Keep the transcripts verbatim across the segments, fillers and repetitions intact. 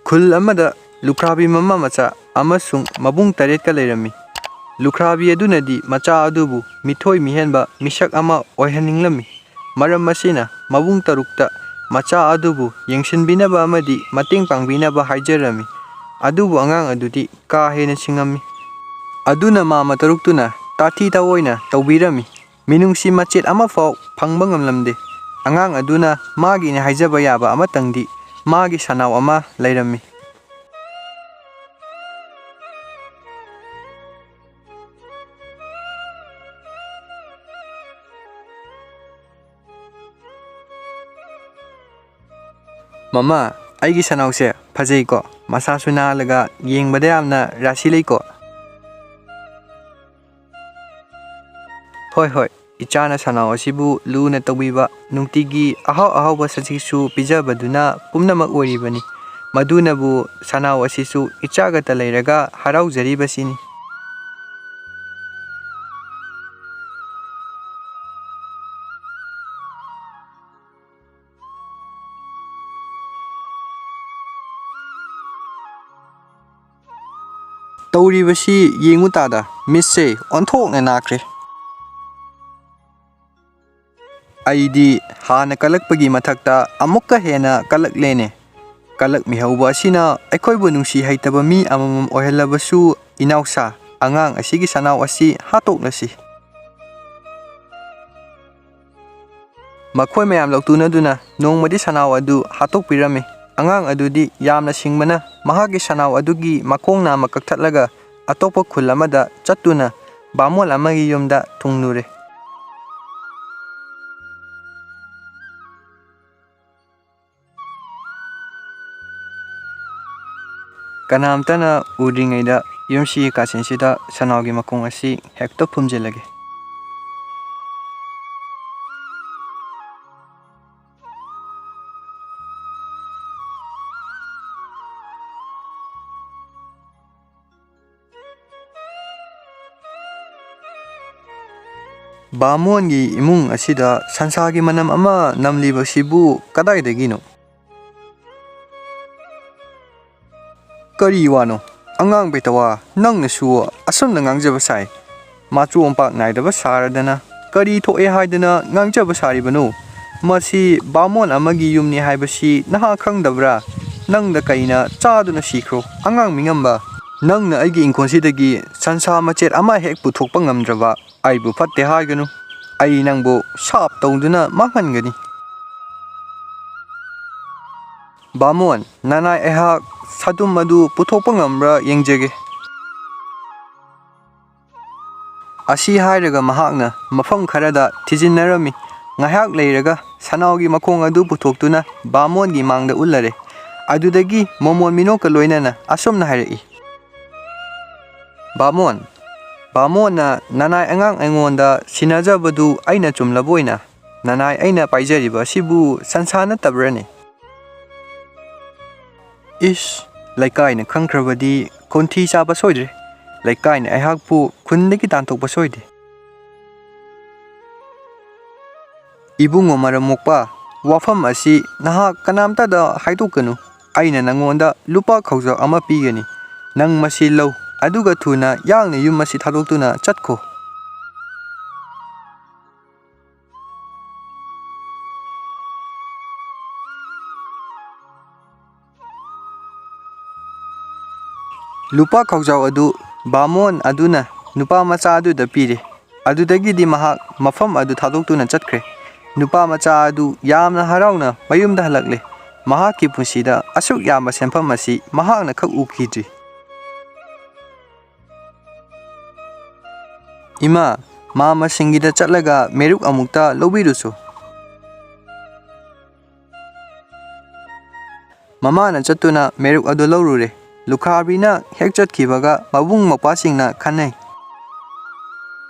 ꯈꯨꯜ ꯑꯃꯗ ꯂꯨꯈ꯭ꯔꯥꯕꯤ ꯃꯃꯥ ꯃꯆꯥ ꯑꯃꯁꯨꯡ ꯃꯕꯨꯡ ꯇꯔꯦꯠꯀ ꯂꯩꯔꯝꯃꯤ꯫ ꯂꯨꯈ꯭ꯔꯥꯕꯤ ꯑꯗꯨꯅꯗꯤ ꯃꯆꯥ ꯑꯗꯨꯕꯨ ꯃꯤꯊꯣꯏ ꯃꯤꯍꯦꯟꯕ ꯃꯤꯁꯛ ꯑꯃ ꯑꯣꯏꯍꯟꯅꯤꯡꯂꯝꯃꯤ꯫ ꯃꯔꯝ ꯑꯁꯤꯅ ꯃꯕꯨꯡ ꯇꯔꯨꯛꯇ ꯃꯆꯥ ꯑꯗꯨꯕꯨ ꯌꯦꯡꯁꯤꯟꯕꯤꯅꯕ ꯑꯃꯗꯤ ꯃꯇꯦꯡ ꯄꯥꯡꯕꯤꯅꯕ ꯍꯥꯏꯖꯔꯝꯃꯤ꯫ ꯑꯗꯨꯕꯨ ꯑꯉꯥꯡ ꯑꯗꯨꯗꯤ ꯀꯥ ꯍꯦꯟꯅ ꯁꯤꯡꯉꯝꯃꯤ꯫ ꯑꯗꯨꯅ ꯃꯥꯃ ꯇꯔꯨꯛꯇꯨꯅ ꯇꯥꯊꯤ ꯇꯥꯑꯣꯏꯅ ꯇꯧꯕꯤꯔꯝꯃꯤ꯫ ꯃꯤꯅꯨꯡꯁꯤ ꯃꯆꯦꯠ ꯑꯃꯐꯥꯎ ꯐꯪꯕ ꯉꯝꯂꯝꯗꯦ꯫ ꯑꯉꯥꯡ ꯑꯗꯨꯅ ꯃꯥꯒꯤꯅꯤ ꯍꯥꯏꯖꯕ ꯌꯥꯕ ꯑꯃꯇꯪꯗꯤ ꯃꯥꯒꯤ ꯁꯅꯥꯎ ꯑꯃ ꯂꯩꯔꯝꯃꯤ꯫ "ꯃꯃꯥ, ꯑꯩꯒꯤ ꯁꯅꯥꯎꯁꯦ ꯐꯖꯩꯀꯣ? ꯃꯁꯥꯁꯨ ꯅꯥꯜꯂꯒ ꯌꯦꯡꯕꯗ ꯌꯥꯝꯅ ꯔꯥꯁꯤ ꯂꯩꯀꯣ?" "ꯍꯣꯏ, ꯍꯣꯏ, ꯏꯆꯥꯅ ꯁꯅꯥꯎ ꯑꯁꯤꯕꯨ ꯂꯨꯅ ꯇꯧꯕꯤꯕ, ꯅꯨꯡꯇꯤꯒꯤ ꯑꯍꯥꯎ ꯑꯍꯥꯎꯕ ꯁꯖꯤꯛꯁꯨ ꯄꯤꯖꯕꯗꯨꯅ ꯄꯨꯝꯅꯃꯛ ꯑꯣꯏꯔꯤꯕꯅꯤ꯫ ꯃꯗꯨꯅꯕꯨ ꯁꯅꯥꯎ ꯑꯁꯤꯁꯨ ꯏꯆꯥꯒꯇ ꯂꯩꯔꯒ ꯍꯔꯥꯎꯖꯔꯤꯕꯁꯤꯅꯤ꯫" "ꯇꯧꯔꯤꯕꯁꯤ ꯌꯦꯡꯉꯨ ꯇꯥꯗ, ꯃꯤꯠꯁꯦ ꯑꯣꯟꯊꯣꯛꯅ ꯅꯥꯈ꯭ꯔꯦ꯫ ꯑꯩꯗꯤ ꯍꯥꯟꯅ ꯀꯜꯂꯛꯄꯒꯤ ꯃꯊꯛꯇ ꯑꯃꯨꯛꯀ ꯍꯦꯟꯅ ꯀꯜꯂꯛꯂꯦꯅꯦ꯫ ꯀꯜꯂꯛꯃꯤꯍꯧꯕ ꯑꯁꯤꯅ ꯑꯩꯈꯣꯏꯕꯨ ꯅꯨꯡꯁꯤ ꯍꯩꯇꯕ ꯃꯤ ꯑꯃꯃꯝ ꯑꯣꯏꯍꯜꯂꯕꯁꯨ, ꯏꯅꯥꯎꯁꯥ, ꯑꯉꯥꯡ ꯑꯁꯤꯒꯤ ꯁꯅꯥꯎ ꯑꯁꯤ ꯍꯥꯠꯇꯣꯛꯂꯁꯤ꯫" ꯃꯈꯣꯏ ꯃꯌꯥꯝ ꯂꯧꯇꯨꯅꯗꯨꯅ ꯅꯣꯡꯃꯗꯤ ꯁꯅꯥꯎ ꯑꯗꯨ ꯍꯥꯠꯇꯣꯛꯄꯤꯔꯝꯃꯤ꯫ ꯑꯉꯥꯡ ꯑꯗꯨꯗꯤ ꯌꯥꯝꯅ ꯁꯤꯡꯕꯅ ꯃꯍꯥꯛꯀꯤ ꯁꯅꯥꯎ ꯑꯗꯨꯒꯤ ꯃꯈꯣꯡ ꯅꯥꯝꯃ ꯀꯛꯊꯠꯂꯒ ꯑꯇꯣꯞꯄ ꯈꯨꯜ ꯑꯃꯗ ꯆꯠꯇꯨꯅ ꯕꯥꯃꯣꯟ ꯑꯃꯒꯤ ꯌꯨꯝꯗ ꯊꯨꯡꯂꯨꯔꯦ꯫ ꯀꯅꯥꯝꯇꯅ ꯎꯗ꯭ꯔꯤꯉꯩꯗ ꯌꯨꯝꯁꯤꯒꯤ ꯀꯥꯆꯤꯟꯁꯤꯗ ꯁꯅꯥꯎꯒꯤ ꯃꯈꯣꯡ ꯑꯁꯤ ꯍꯦꯛꯇ ꯐꯨꯝꯖꯤꯜꯂꯒꯦ꯫ ꯕꯥꯃꯣꯟꯒꯤ ꯏꯃꯨꯡ ꯑꯁꯤꯗ ꯁꯟꯁꯥꯒꯤ ꯃꯅꯝ ꯑꯃ ꯅꯝꯂꯤꯕꯁꯤꯕꯨ ꯀꯗꯥꯏꯗꯒꯤꯅꯣ? "ꯀꯔꯤ ꯋꯥꯅꯣ? ꯑꯉꯥꯡ ꯕꯦꯇꯋꯥ, ꯅꯪꯅꯁꯨ ꯑꯁꯨꯝꯅ ꯉꯥꯡꯖꯕ ꯁꯥꯏ꯫ ꯃꯆꯨ ꯃꯄꯥꯛ ꯅꯥꯏꯗꯕ ꯁꯥꯔꯗꯅ ꯀꯔꯤ ꯊꯣꯛꯑꯦ ꯍꯥꯏꯗꯅ ꯉꯥꯡꯖꯕ ꯁꯥꯔꯤꯕꯅꯣ? ꯃꯁꯤ ꯕꯥꯃꯣꯟ ꯑꯃꯒꯤ ꯌꯨꯝꯅꯤ ꯍꯥꯏꯕꯁꯤ ꯅꯍꯥꯛ ꯈꯪꯗꯕ꯭ꯔꯥ? ꯅꯪꯗ ꯀꯩꯅ ꯆꯥꯗꯨꯅ ꯁꯤꯈ꯭ꯔꯣ, ꯑꯉꯥꯡ ꯃꯤꯉꯝꯕ꯫ ꯅꯪꯅ ꯑꯩꯒꯤ ꯏꯪꯈꯣꯜꯁꯤꯗꯒꯤ ꯁꯟꯁꯥ ꯃꯆꯦꯠ ꯑꯃ ꯍꯦꯛ ꯄꯨꯊꯣꯛꯄ ꯉꯝꯗ꯭ꯔꯕ ꯑꯩꯕꯨ ꯐꯠꯇꯦ ꯍꯥꯏꯒꯅꯨ꯫ ꯑꯩ ꯅꯪꯕꯨ ꯁꯥꯞ ꯇꯧꯗꯨꯅ ꯃꯥꯡꯍꯟꯒꯅꯤ꯫ ꯕꯥꯃꯣꯟ, ꯅꯅꯥꯏ ꯑꯩꯍꯥꯛ ꯁꯥꯗꯨꯝ ꯑꯗꯨ ꯄꯨꯊꯣꯛꯄ ꯉꯝꯕ꯭ꯔꯥ ꯌꯦꯡꯖꯒꯦ꯫" ꯑꯁꯤ ꯍꯥꯏꯔꯒ ꯃꯍꯥꯛꯅ ꯃꯐꯝ ꯈꯔꯗ ꯊꯤꯖꯤꯟꯅꯔꯝꯃꯤ꯫ ꯉꯥꯏꯍꯥꯛ ꯂꯩꯔꯒ ꯁꯅꯥꯎꯒꯤ ꯃꯈꯣꯡ ꯑꯗꯨ ꯄꯨꯊꯣꯛꯇꯨꯅ ꯕꯥꯃꯣꯟꯒꯤ ꯃꯥꯡꯗ ꯎꯠꯂꯔꯦ꯫ ꯑꯗꯨꯗꯒꯤ ꯃꯣꯃꯣꯟ ꯃꯤꯅꯣꯛꯀ ꯂꯣꯏꯅꯅ ꯑꯁꯨꯝꯅ ꯍꯥꯏꯔꯛꯏ, "ꯕꯥꯃꯣꯟ, ꯕꯥꯃꯣꯟꯅ ꯅꯅꯥꯏ ꯑꯉꯥꯡ ꯑꯩꯉꯣꯟꯗ ꯁꯤꯟꯅꯖꯕꯗꯨ ꯑꯩꯅ ꯆꯨꯝꯂꯕ ꯑꯣꯏꯅ ꯅꯅꯥꯏ ꯑꯩꯅ ꯄꯥꯏꯖꯔꯤꯕ ꯑꯁꯤꯕꯨ ꯁꯟꯁꯥ ꯅꯠꯇꯕ꯭ꯔꯅꯦ?" "ꯏꯁ, ꯂꯩꯀꯥꯏꯅ ꯈꯪꯈ꯭ꯔꯕꯗꯤ ꯈꯣꯟꯊꯤ ꯆꯥꯕ ꯁꯣꯏꯗ꯭ꯔꯦ꯫ ꯂꯩꯀꯥꯏꯅ ꯑꯩꯍꯥꯛꯄꯨ ꯈꯨꯟꯗꯒꯤ ꯇꯥꯟꯊꯣꯛꯄ ꯁꯣꯏꯗꯦ꯫" "ꯏꯕꯨꯡꯉꯣ ꯃꯔꯝ ꯃꯣꯛꯄ, ꯋꯥꯐꯝ ꯑꯁꯤ ꯅꯍꯥꯛ ꯀꯅꯥꯝꯇꯗ ꯍꯥꯏꯗꯣꯛꯀꯅꯨ꯫ ꯑꯩꯅ ꯅꯪꯉꯣꯟꯗ ꯂꯨꯄꯥ ꯈꯧꯖꯥꯎ ꯑꯃ ꯄꯤꯒꯅꯤ꯫ ꯅꯪ ꯃꯁꯤ ꯂꯧ, ꯑꯗꯨꯒ ꯊꯨꯅ ꯌꯥꯡꯅ ꯌꯨꯝ ꯑꯁꯤ ꯊꯥꯗꯣꯛꯇꯨꯅ ꯆꯠꯈꯣ꯫" ꯂꯨꯄꯥ ꯈꯧꯖꯥꯎ ꯑꯗꯨ ꯕꯥꯃꯣꯟ ꯑꯗꯨꯅ ꯅꯨꯄꯥ ꯃꯆꯥ ꯑꯗꯨꯗ ꯄꯤꯔꯦ꯫ ꯑꯗꯨꯗꯒꯤꯗꯤ ꯃꯍꯥꯛ ꯃꯐꯝ ꯑꯗꯨ ꯊꯥꯗꯣꯛꯇꯨꯅ ꯆꯠꯈ꯭ꯔꯦ꯫ ꯅꯨꯄꯥ ꯃꯆꯥ ꯑꯗꯨ ꯌꯥꯝꯅ ꯍꯔꯥꯎꯅ ꯃꯌꯨꯝꯗ ꯍꯜꯂꯛꯂꯦ꯫ ꯃꯍꯥꯛꯀꯤ ꯄꯨꯟꯁꯤꯗ ꯑꯁꯨꯛ ꯌꯥꯝꯕ ꯁꯦꯟꯐꯝ ꯑꯁꯤ ꯃꯍꯥꯛꯅ ꯈꯛ ꯎꯈꯤꯗ꯭ꯔꯤ꯫ "ꯏꯃꯥ, ꯃꯥ ꯃꯁꯤꯡꯒꯤꯗ ꯆꯠꯂꯒ ꯃꯦꯔꯨꯛ ꯑꯃꯨꯛꯇ ꯂꯧꯕꯤꯔꯨꯁꯨ꯫" ꯃꯃꯥꯅ ꯆꯠꯇꯨꯅ ꯃꯦꯔꯨꯛ ꯑꯗꯨ ꯂꯧꯔꯨꯔꯦ꯫ ꯂꯨꯈ꯭ꯔꯥꯕꯤꯅ ꯍꯦꯛ ꯆꯠꯈꯤꯕꯒ ꯃꯕꯨꯡ ꯃꯧꯄ꯭ꯋꯥꯁꯤꯡꯅ ꯈꯟꯅꯩ꯫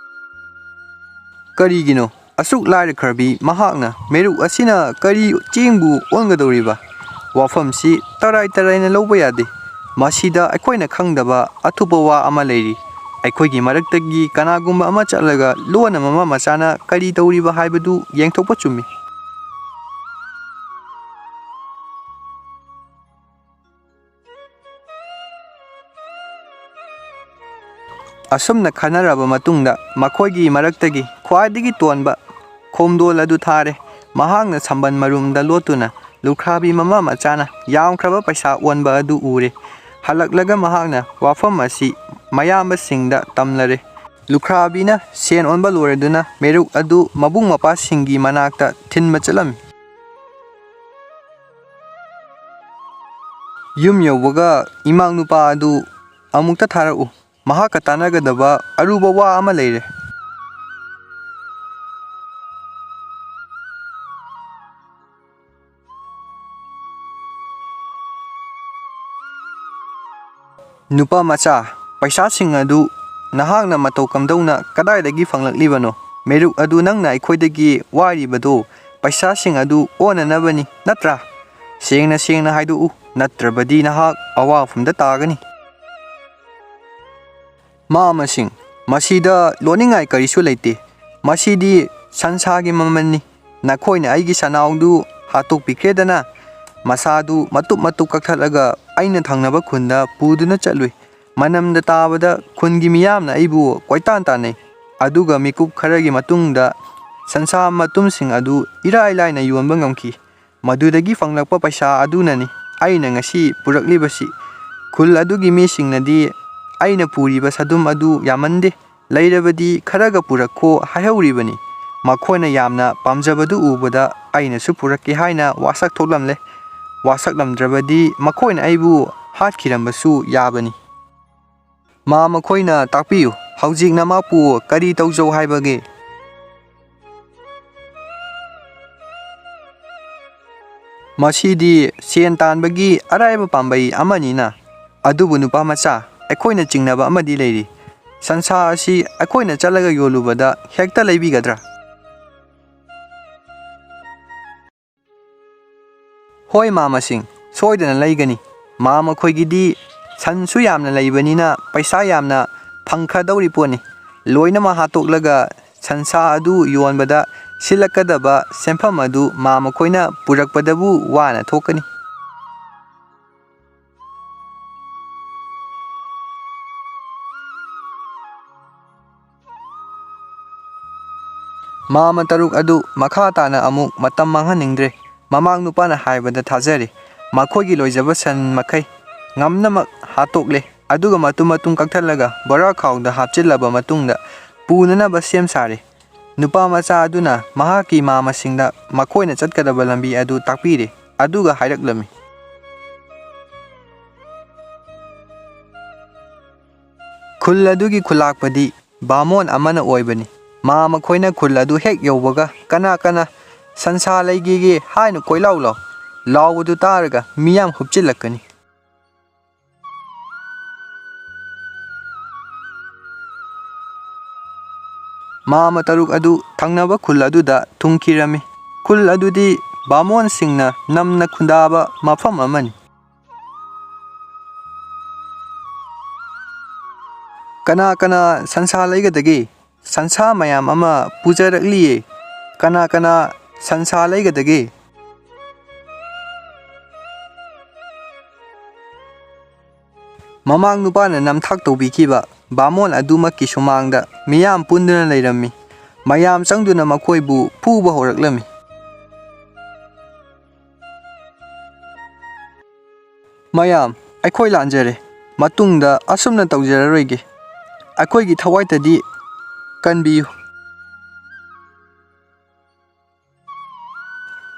"ꯀꯔꯤꯒꯤꯅꯣ ꯑꯁꯨꯛ ꯂꯥꯏꯔꯈ꯭ꯔꯕꯤ ꯃꯍꯥꯛꯅ? ꯃꯦꯔꯨꯛ ꯑꯁꯤꯅ ꯀꯔꯤ ꯆꯦꯡꯕꯨ ꯑꯣꯟꯒꯗꯧꯔꯤꯕ? ꯋꯥꯐꯝꯁꯤ ꯇꯔꯥꯏ ꯇꯔꯥꯏꯅ ꯂꯧꯕ ꯌꯥꯗꯦ꯫ ꯃꯁꯤꯗ ꯑꯩꯈꯣꯏꯅ ꯈꯪꯗꯕ ꯑꯊꯨꯞꯄ ꯋꯥ ꯑꯃ ꯂꯩꯔꯤ꯫ ꯑꯩꯈꯣꯏꯒꯤ ꯃꯔꯛꯇꯒꯤ ꯀꯅꯥꯒꯨꯝꯕ ꯑꯃ ꯆꯠꯂꯒ ꯂꯣꯟꯅ ꯃꯃꯥ ꯃꯆꯥꯅ ꯀꯔꯤ ꯇꯧꯔꯤꯕ ꯍꯥꯏꯕꯗꯨ ꯌꯦꯡꯊꯣꯛꯄ ꯆꯨꯝꯃꯤ꯫" ꯑꯁꯨꯝꯅ ꯈꯟꯅꯔꯕ ꯃꯇꯨꯡꯗ ꯃꯈꯣꯏꯒꯤ ꯃꯔꯛꯇꯒꯤ ꯈ꯭ꯋꯥꯏꯗꯒꯤ ꯇꯣꯟꯕ ꯈꯣꯝꯗꯣꯜ ꯑꯗꯨ ꯊꯥꯔꯦ꯫ ꯃꯍꯥꯛꯅ ꯁꯝꯕꯟ ꯃꯔꯨꯝꯗ ꯂꯣꯠꯇꯨꯅ ꯂꯨꯈ꯭ꯔꯥꯕꯤ ꯃꯃꯥ ꯃꯆꯥꯅ ꯌꯥꯝꯈ꯭ꯔꯕ ꯄꯩꯁꯥ ꯑꯣꯟꯕ ꯑꯗꯨ ꯎꯔꯦ꯫ ꯍꯜꯂꯛꯂꯒ ꯃꯍꯥꯛꯅ ꯋꯥꯐꯝ ꯑꯁꯤ ꯃꯌꯥꯝꯕꯁꯤꯡꯗ ꯇꯝꯂꯔꯦ꯫ ꯂꯨꯈ꯭ꯔꯥꯕꯤꯅ ꯁꯦꯟ ꯑꯣꯟꯕ ꯂꯣꯏꯔꯗꯨꯅ ꯃꯦꯔꯨꯛ ꯑꯗꯨ ꯃꯕꯨꯡ ꯃꯄꯥꯁꯤꯡꯒꯤ ꯃꯅꯥꯛꯇ ꯊꯤꯟꯕ ꯆꯠꯂꯝꯃꯤ꯫ ꯌꯨꯝ ꯌꯧꯕꯒ ꯏꯃꯥ ꯅꯨꯄꯥ ꯑꯗꯨ ꯑꯃꯨꯛꯇ ꯊꯥꯔꯛꯎ, ꯃꯍꯥꯛꯀ ꯇꯥꯟꯅꯒꯗꯕ ꯑꯔꯨꯕ ꯋꯥ ꯑꯃ ꯂꯩꯔꯦ꯫ ꯅꯨꯄꯥ ꯃꯆꯥ, ꯄꯩꯁꯥꯁꯤꯡ ꯑꯗꯨ ꯅꯍꯥꯛꯅ ꯃꯇꯧ ꯀꯝꯗꯧꯅ ꯀꯗꯥꯏꯗꯒꯤ ꯐꯪꯂꯛꯂꯤꯕꯅꯣ? ꯃꯦꯔꯨꯛ ꯑꯗꯨ ꯅꯪꯅ ꯑꯩꯈꯣꯏꯗꯒꯤ ꯋꯥꯏꯔꯤꯕꯗꯨ ꯄꯩꯁꯥꯁꯤꯡ ꯑꯗꯨ ꯑꯣꯟꯅꯅꯕꯅꯤ, ꯅꯠꯇ꯭ꯔꯥ? ꯁꯦꯡꯅ ꯁꯦꯡꯅ ꯍꯥꯏꯗꯣꯛꯎ, ꯅꯠꯇ꯭ꯔꯕꯗꯤ ꯅꯍꯥꯛ ꯑꯋꯥꯐꯝꯗ ꯇꯥꯒꯅꯤ꯫ ꯃꯥ ꯑꯃꯁꯤꯡ, ꯃꯁꯤꯗ ꯂꯣꯠꯅꯤꯡꯉꯥꯏ ꯀꯔꯤꯁꯨ ꯂꯩꯇꯦ꯫ ꯃꯁꯤꯗꯤ ꯁꯟꯁꯥꯒꯤ ꯃꯃꯜꯅꯤ꯫ ꯅꯈꯣꯏꯅ ꯑꯩꯒꯤ ꯁꯅꯥꯎꯗꯨ ꯍꯥꯠꯇꯣꯛꯄꯤꯈ꯭ꯔꯦꯗꯅ, ꯃꯁꯥꯗꯨ ꯃꯇꯨꯞ ꯃꯇꯨꯞ ꯀꯛꯊꯠꯂꯒ ꯑꯩꯅ ꯊꯪꯅꯕ ꯈꯨꯟꯗ ꯄꯨꯗꯨꯅ ꯆꯠꯂꯨꯏ꯫ ꯃꯅꯝꯗ ꯇꯥꯕꯗ ꯈꯨꯟꯒꯤ ꯃꯤꯌꯥꯝꯅ ꯑꯩꯕꯨ ꯀꯣꯏꯇꯥꯟ ꯇꯥꯟꯅꯩ꯫ ꯑꯗꯨꯒ ꯃꯤꯀꯨꯞ ꯈꯔꯒꯤ ꯃꯇꯨꯡꯗ ꯁꯟꯁꯥ ꯃꯇꯨꯝꯁꯤꯡ ꯑꯗꯨ ꯏꯔꯥꯏ ꯂꯥꯏꯅ ꯌꯣꯟꯕ ꯉꯝꯈꯤ꯫ ꯃꯗꯨꯗꯒꯤ ꯐꯪꯂꯛꯄ ꯄꯩꯁꯥ ꯑꯗꯨꯅꯅꯤ ꯑꯩꯅ ꯉꯁꯤ ꯄꯨꯔꯛꯂꯤꯕꯁꯤ꯫ ꯈꯨꯜ ꯑꯗꯨꯒꯤ ꯃꯤꯁꯤꯡꯅꯗꯤ ꯑꯩꯅ ꯄꯨꯔꯤꯕ ꯁꯥꯗꯨꯝ ꯑꯗꯨ ꯌꯥꯝꯃꯟꯗꯦ, ꯂꯩꯔꯕꯗꯤ ꯈꯔꯒ ꯄꯨꯔꯛꯈꯣ ꯍꯥꯏꯍꯧꯔꯤꯕꯅꯤ꯫ ꯃꯈꯣꯏꯅ ꯌꯥꯝꯅ ꯄꯥꯝꯖꯕꯗꯨ ꯎꯕꯗ ꯑꯩꯅꯁꯨ ꯄꯨꯔꯛꯀꯦ ꯍꯥꯏꯅ ꯋꯥꯁꯛ ꯊꯣꯛꯂꯝꯂꯦ꯫ ꯋꯥꯁꯛꯂꯝꯗ꯭ꯔꯕꯗꯤ ꯃꯈꯣꯏꯅ ꯑꯩꯕꯨ ꯍꯥꯠꯈꯤꯔꯝꯕꯁꯨ ꯌꯥꯕꯅꯤ꯫ ꯃꯥ ꯃꯈꯣꯏꯅ ꯇꯥꯛꯄꯤꯌꯨ, ꯍꯧꯖꯤꯛ ꯅꯃꯥꯄꯨ ꯀꯔꯤ ꯇꯧꯖꯧ ꯍꯥꯏꯕꯒꯦ? ꯃꯁꯤꯗꯤ ꯁꯦꯟ ꯇꯥꯟꯕꯒꯤ ꯑꯔꯥꯏꯕ ꯄꯥꯝꯕꯩ ꯑꯃꯅꯤꯅ꯫ ꯑꯗꯨꯕꯨ ꯅꯨꯄꯥ ꯃꯆꯥ, ꯑꯩꯈꯣꯏꯅ ꯆꯤꯡꯅꯕ ꯑꯃꯗꯤ ꯂꯩꯔꯤ꯫ ꯁꯟꯁꯥ ꯑꯁꯤ ꯑꯩꯈꯣꯏꯅ ꯆꯠꯂꯒ ꯌꯣꯜꯂꯨꯕꯗ ꯍꯦꯛꯇ ꯂꯩꯕꯤꯒꯗ꯭ꯔꯥ? ꯍꯣꯏ ꯃꯥꯃꯁꯤꯡ, ꯁꯣꯏꯗꯅ ꯂꯩꯒꯅꯤ꯫ ꯃꯥꯃꯈꯣꯏꯒꯤꯗꯤ ꯁꯟꯁꯨ ꯌꯥꯝꯅ ꯂꯩꯕꯅꯤꯅ ꯄꯩꯁꯥ ꯌꯥꯝꯅ ꯐꯪꯈ꯭ꯔꯗꯧꯔꯤ ꯄꯣꯠꯅꯤ꯫ ꯂꯣꯏꯅꯃꯛ ꯍꯥꯠꯇꯣꯛꯂꯒ ꯁꯟꯁꯥ ꯑꯗꯨ ꯌꯣꯟꯕꯗ ꯁꯤꯠꯂꯛꯀꯗꯕ ꯁꯦꯟꯐꯝ ꯑꯗꯨ ꯃꯥꯃꯈꯣꯏꯅ ꯄꯨꯔꯛꯄꯗꯕꯨ ꯋꯥꯅ ꯊꯣꯛꯀꯅꯤ꯫ ꯃꯥꯃ ꯇꯔꯨꯛ ꯑꯗꯨ ꯃꯈꯥ ꯇꯥꯅ ꯑꯃꯨꯛ ꯃꯇꯝ ꯃꯥꯡꯍꯟꯅꯤꯡꯗ꯭ꯔꯦ꯫ ꯃꯃꯥꯡ ꯅꯨꯄꯥꯅ ꯍꯥꯏꯕꯗ ꯊꯥꯖꯔꯦ꯫ ꯃꯈꯣꯏꯒꯤ ꯂꯣꯏꯖꯕ ꯁꯟ ꯃꯈꯩ ꯉꯝꯅꯃꯛ ꯍꯥꯠꯇꯣꯛꯂꯦ, ꯑꯗꯨꯒ ꯃꯇꯨꯝ ꯃꯇꯨꯝ ꯀꯛꯊꯠꯂꯒ ꯕꯣꯔꯥ ꯈꯥꯎꯗ ꯍꯥꯞꯆꯤꯜꯂꯕ ꯃꯇꯨꯡꯗ ꯄꯨꯅꯅꯕ ꯁꯦꯝ ꯁꯥꯔꯦ꯫ ꯅꯨꯄꯥ ꯃꯆꯥ ꯑꯗꯨꯅ ꯃꯍꯥꯛꯀꯤ ꯃꯥꯃꯁꯤꯡꯗ ꯃꯈꯣꯏꯅ ꯆꯠꯀꯗꯕ ꯂꯝꯕꯤ ꯑꯗꯨ ꯇꯥꯛꯄꯤꯔꯦ, ꯑꯗꯨꯒ ꯍꯥꯏꯔꯛꯂꯝꯃꯤ, "ꯈꯨꯜ ꯑꯗꯨꯒꯤ ꯈꯨꯂꯥꯛꯄꯗꯤ ꯕꯥꯃꯣꯟ ꯑꯃꯅ ꯑꯣꯏꯕꯅꯤ꯫ ꯃꯥ ꯃꯈꯣꯏꯅ ꯈꯨꯜ ꯑꯗꯨ ꯍꯦꯛ ꯌꯧꯕꯒ, 'ꯀꯅꯥ ꯀꯅꯥ ꯁꯟꯁꯥ ꯂꯩꯒꯦꯒꯦ?' ꯍꯥꯏꯅ ꯀꯣꯏꯂꯥꯎ ꯂꯥꯎ꯫ ꯂꯥꯎꯕꯗꯨ ꯇꯥꯔꯒ ꯃꯤꯌꯥꯝ ꯍꯨꯞꯆꯤꯜꯂꯛꯀꯅꯤ"꯫ ꯃꯥꯃ ꯇꯔꯨꯛ ꯑꯗꯨ ꯊꯪꯅꯕ ꯈꯨꯜ ꯑꯗꯨꯗ ꯊꯨꯡꯈꯤꯔꯝꯃꯤ꯫ ꯈꯨꯜ ꯑꯗꯨꯗꯤ ꯕꯥꯃꯣꯟꯁꯤꯡꯅ ꯅꯝꯅ ꯈꯨꯟꯗꯥꯕ ꯃꯐꯝ ꯑꯃꯅꯤ꯫ "ꯀꯅꯥ ꯀꯅꯥ ꯁꯟꯁꯥ ꯂꯩꯒꯗꯒꯦ? ꯁꯟꯁꯥ ꯃꯌꯥꯝ ꯑꯃ ꯄꯨꯖꯔꯛꯂꯤꯌꯦ꯫ ꯀꯅꯥ ꯀꯅꯥ ꯁꯟꯁꯥ ꯂꯩꯒꯗꯒꯦ?" ꯃꯃꯥꯡ ꯅꯨꯄꯥꯅ ꯅꯝꯊꯥꯛ ꯇꯧꯕꯤꯈꯤꯕ ꯕꯥꯃꯣꯟ ꯑꯗꯨꯃꯛꯀꯤ ꯁꯨꯃꯥꯡꯗ ꯃꯤꯌꯥꯝ ꯄꯨꯟꯗꯨꯅ ꯂꯩꯔꯝꯃꯤ꯫ ꯃꯌꯥꯝ ꯆꯪꯗꯨꯅ ꯃꯈꯣꯏꯕꯨ ꯐꯨꯕ ꯍꯧꯔꯛꯂꯝꯃꯤ꯫ "ꯃꯌꯥꯝ, ꯑꯩꯈꯣꯏ ꯂꯥꯟꯖꯔꯦ꯫ ꯃꯇꯨꯡꯗ ꯑꯁꯨꯝꯅ ꯇꯧꯖꯔꯔꯣꯏꯒꯦ꯫ ꯑꯩꯈꯣꯏꯒꯤ ꯊꯋꯥꯏꯇꯗꯤ ꯀꯟꯕꯤꯌꯨ"꯫